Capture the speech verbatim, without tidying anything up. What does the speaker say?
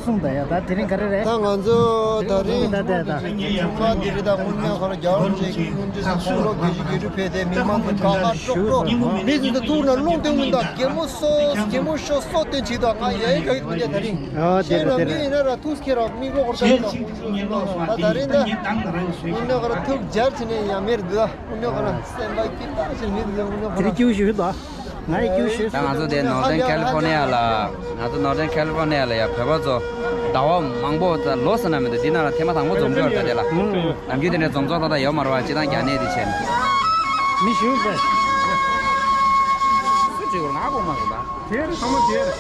གསུངས་ད་ཡ། ད་དེ་རིང་ག་རེ་རེད། ད་ང་ཚོ་ད་རིང་ད་ལྟ་ད་ཚོང་ཁང་འདི་རིགས་དང་དངོས་གནས་ཁོ་རང་རྒྱལ་བ་རིན་པོ་ཆེ་གི་སྐུ་མདུན་ཚོགས་ལོ་བརྒྱད་ཅུ་གྱ་དྲུག་ཕེབས་ཏེ་མི་མང་གི་དགའ་དགའ་སྤྲོ་སྤྲོ། མི་ཚོ་ད་ཐུག་ན་རླུང་སྟོན་མི་འདུག་གད་མོ་གསོ་གད་མོ་ཤོར་སོ་སྟོན་བྱེད་དོ། ང་ཡ་ཡི་ག་གི་མི་འདུག་ད་རིང་ཨ་དེ་ཤེས་རེད་ན་དེ་མི་རེད། ཡིན་ན་ར་ཐུགས་ཁྱེད་རང་མིག་ལོག་གོ་ད་རེད་ད། དངོས་གནས་ཁོ་རང་ཐུགས་སྦྱར་བྱས་ནས་ཡ་མེད་རེད་འདུག་དངོས་གནས་ཁོ་རང་སེམས་པ་སྐྱིད་པ་ཞིག་མི་འདུག་དངོས་གནས་ཁོ་དེ་རིང་རང་སྐྱིད་པོ་ཞིག་ཡོད་དོ། ང་ཡི་སྐྱིད་པོ་ཞིག་ད་ང་ཚོ་དེ་ནོར་ཐེན་ཁ་ལི་ཧྥོར་ནི་ཡ་ལ། ང་ཚོ་ནོར་ཐེན་ཁ་ལི་ཧྥོར་ནི་ཡ་ལ་ཡ་བོད་པ་ཚོ་ཟླ་བ་མང་པོ་ད་ལོ་ཟེར་ན་མི་འདུག་འདི་ནང་ལ་ཐེངས་མ་དང་པོ་འཛོམས་འགྲོ་ཡོད་རེད་ད། དེ་ལ་ནམ་རྒྱུན་དེ་འདྲའི་འཛོམས་ཚོགས་ད་ལྟ་ཡོད་མ་རེད་པ། སྤྱི་བཏང་རྒྱ་ནད་དེ་བྱས་ནས། མི་ཞུ་པས། སུ་བྲིས་ཡོད་ང་གོ་མ་རེད་ད། དེ་རེད་ཚང་མ་དེ་རེད།